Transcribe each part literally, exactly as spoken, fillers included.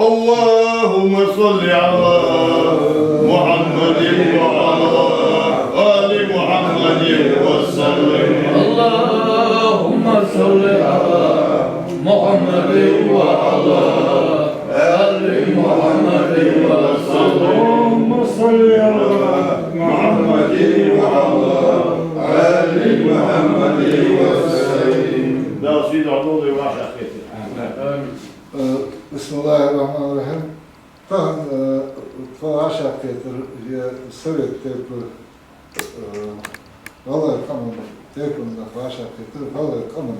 اللهم صل على محمد وعلى آل محمد وسلم. اللهم صل على محمد وعلى آل محمد وسلم. اللهم صل على محمد وعلى آل محمد وسلم. Дала ший духьа долда вай вӀашагӀкхетар. Амин. Э, бисмиллахӀир-рахьманир-рахьим. Тахан, э, тхо вӀашагӀкхетар, е совет тайпан, э, гӀалгӀай къаман тайпан нах вӀашагӀкхетар, гӀалгӀай къаман,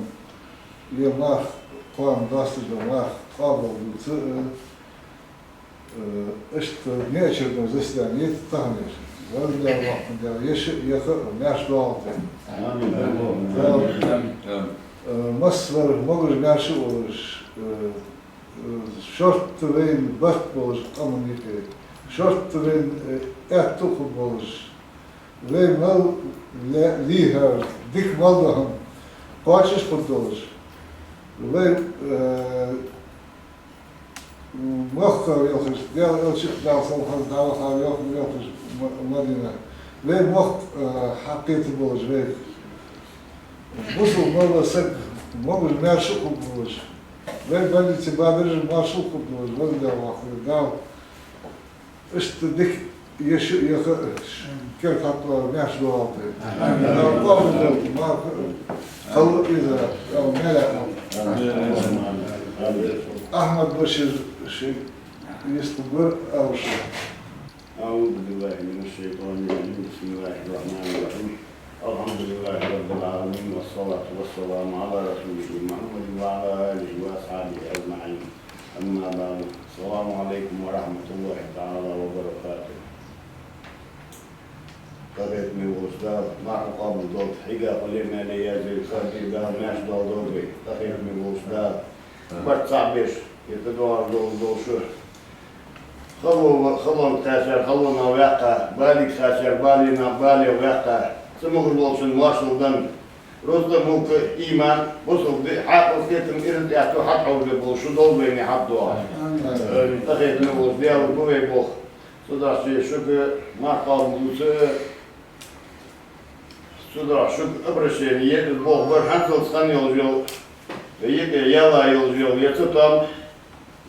е марха кхоана доасташ дола марха къоабал дувца, э, э, иштта неочередное заседание яйта тахан ер. Валлахӏи, вахтан дела, е шиъ, е кхоъ маьрша доагӀалда вай. Амин. Дала, э, массавар могаш-маьрша волаш, э, шортта вайна барт болаш къаман юкъе, шортта вайна, э, аьттув хургболаш, вай мел ле-, лийхар, дика мел дола хӀама кхоачаш хургдолаш, вай, э, мехкара йолхаш, Даьла элча а, Дала салам хилда цунна, дӀавахар йолхаш М-, Мадина, вай мохк, э, хьакхетаргболаш вайх. Бусалба мел вола саг могаш-маьрша хургболаш, вай больнице бадараш а маршал хургболаш, валлахӏи, вахтан дела, Дала иштта дика е шиъ, е кхоъ керда хьатӀадоагӀа маьрша доагӀалда вай. Амин. Дала къоабал долда марха, хала из, Дала маьлехьа. Ахьмад-Башир ший йистхургвар, алаш. أعوذ بالله من الشيطان الرجيم. بسم الله الرحمن الرحيم. الحمد لله رب العالمين، والصلاة والسلام على رسوله محمد وعلى آله وأصحابه أجمعين. أما بعد. السلام عليكم ورحمة الله تعالى وبركاته. Къахетаме волча Дала марха къоабал долда, хьийга хуле, маьле язде, сагӀа Дала маьрша доагӀалда вай. Къахетаме волча Дала барт цхьа беш, е тӀадоагӀаш дола, дола шу. Хало-, халонга кхаьчар халонах ваьккха, балега кхаьчар баленах, балех ваьккха, цамогаш волчунна маршал денна, рузкъа, мулк, иман, бусалба ди, хьаькъал, кхетам, ираз, аьттув хьатӀахьожабеш бола шу долда вайна хьатӀадоагӀа. Амин. Къахетаме волча Даьлага ва вай болх. Цудухьа шуга марха къоабал дувца, цудухьа шуга обращени е, болх бар, хӀанзалца хинна йолаш йола, юкъе яла йолаш йола е цатоам,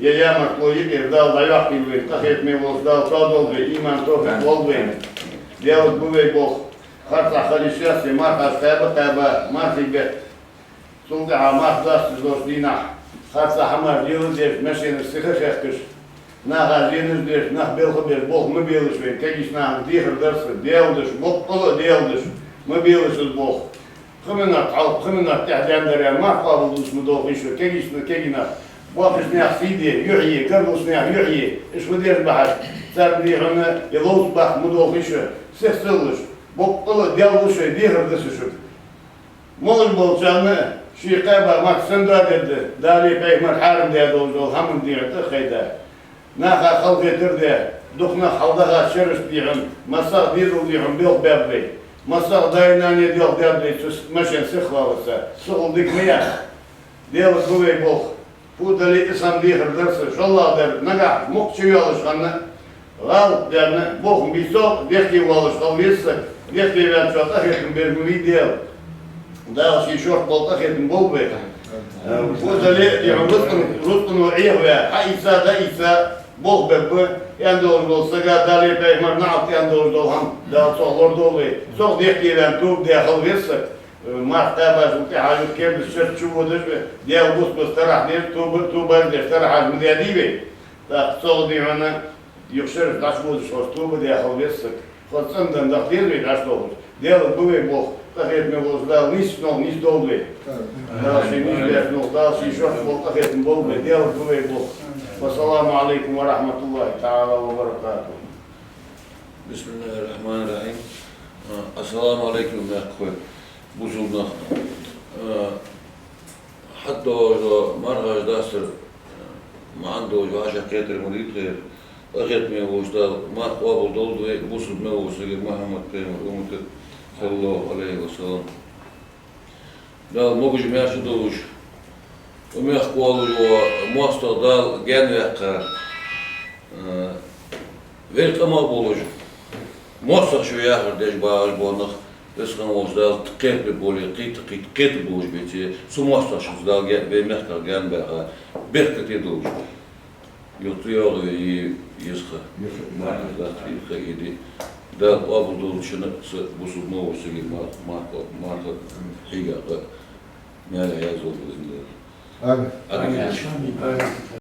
е ямартло юкъера Дала дӀайоаккхийла вайна, къахетаме волча Дала тоадолда вай, иман, товфикъ лолда вайна. Даьлага ва вай болх. Харцахьа хила йиш яц, е мархаш кхаьба-кхаьба, мархий бетта. Цул тӀехьагӀа марха доасташ долча дийнахьа харцахьа хӀамаш леладеш, машенаш сиха хехкаш, наха зенаш деш, нах белха беш болх ма белаш вай, кегийча нахага дехар дар са, делдаш, боккъала а делдаш, ма белаш из болх. Пхи минот хьалха, пхи минот тӀехьа даьннадар аьнна, марха къоабал дувца ма довха йиш я, кегийча, кегий нах. Боккхийча наьха сий де, юхь е, гаргарча наьха юхь е, иштта ма деш бахьаш, царна дийхьа е ловца баккха ма довха йиш я, сиха ца луш, боккъала а деллалаш вай, дехар да са шуга. Молаш болчарна ший кхаьба марха сенна доадергда, Далеи Пайхамареи хьарам даь долаш дола хӀама дийхьа тӀа а хайда. Наха халахетар даь, дукха нах хьалдахача шерашта дийхьа, массагӀа дезала дийхьа белха баьб вай, массагӀа даи нанеи делха даьд вай цу с-, машен сиха валарца, сихал дика ма яц. Даьлага ва вай болх. Фу дале а, из хӀама дехар дар са, шоллагӀдар, нагахь мукъа чу йоаллаш хинна, гӀалат даьнна, болх ма бий цох, дехке воаллаш хила веза саг, дехке ваьнначоа къахетам бер ма вий Даьла. Дала ший шортта бола къахетам болба вайх. Э, фу дале а, дийхьа рузкъан-, рузкъано Ӏехаваь, хьаийца, дӀаийца, болх бергба, аьнна долаш дола сага Далеи Пайхамареи наӀалт аьнна долаш дола хӀама Дала цох лорадолда вай. Цох дехке ваьнна, тоба даь хила веза саг. Э, марха кхаьбачул тӀехьагӀа юха керда шера чуводаш, Даьла бус-бус тарахь деш, тоба, тобаш деш, тарахьаш ма даьдий вай. ТӀаккха цох дийхьа юха шера дӀачуводаш, хоза тоба даь хила веза саг. Хоза цӀендан даха деза вай дӀачудолхаш. Даьлага ва вай болх, къахетаме волча Дала нийсача новкъа нийсдолда вай. Дала ший нийсбаьча новкъа, Дала ший шортта бола къахетам болба вай, Даьлага ва вай болх. والسلام عليكم ورحمة الله تعالى وبركاته. بسم الله الرحمن الرحيم. А, ассаламу Ӏалайкум, мехкахой, бусалба нах. А, хьатӀадоагӀаш дола мархаш доастар, а, маӀан долаш вӀашагӀкхетар ма дий тхоай. Къахетаме волча Дала марха къоабал долда вай, бусалба мел волча сага Мухьаммад-пайхамара уммата, саллаллахӀу Ӏалайхи ва саллам. Дала могаш-маьрша долаш, Укх мехка волаш вола моастагӀа Дала гаьнаваьккхар, э, вай къамах болаш, моастагӀа шу яхар деш багӀаш бола нах, Веза хинна волча Дала кхетабе болаш, кхийтта, кхийтта, кхетабе болаш беце, цу моастагӀчунца Дала га-, вай мехках гаьнабаьха беркате долаш ба. Юха йоагӀа вай еза ха. Еза ха. Марха даха, еза ха иди. Дала къоабал долда шун а, са бусалба ма вар сага мар-, марха, марха хьийга къа. Маьре язло безам Дала. Амин. Амин. Амин.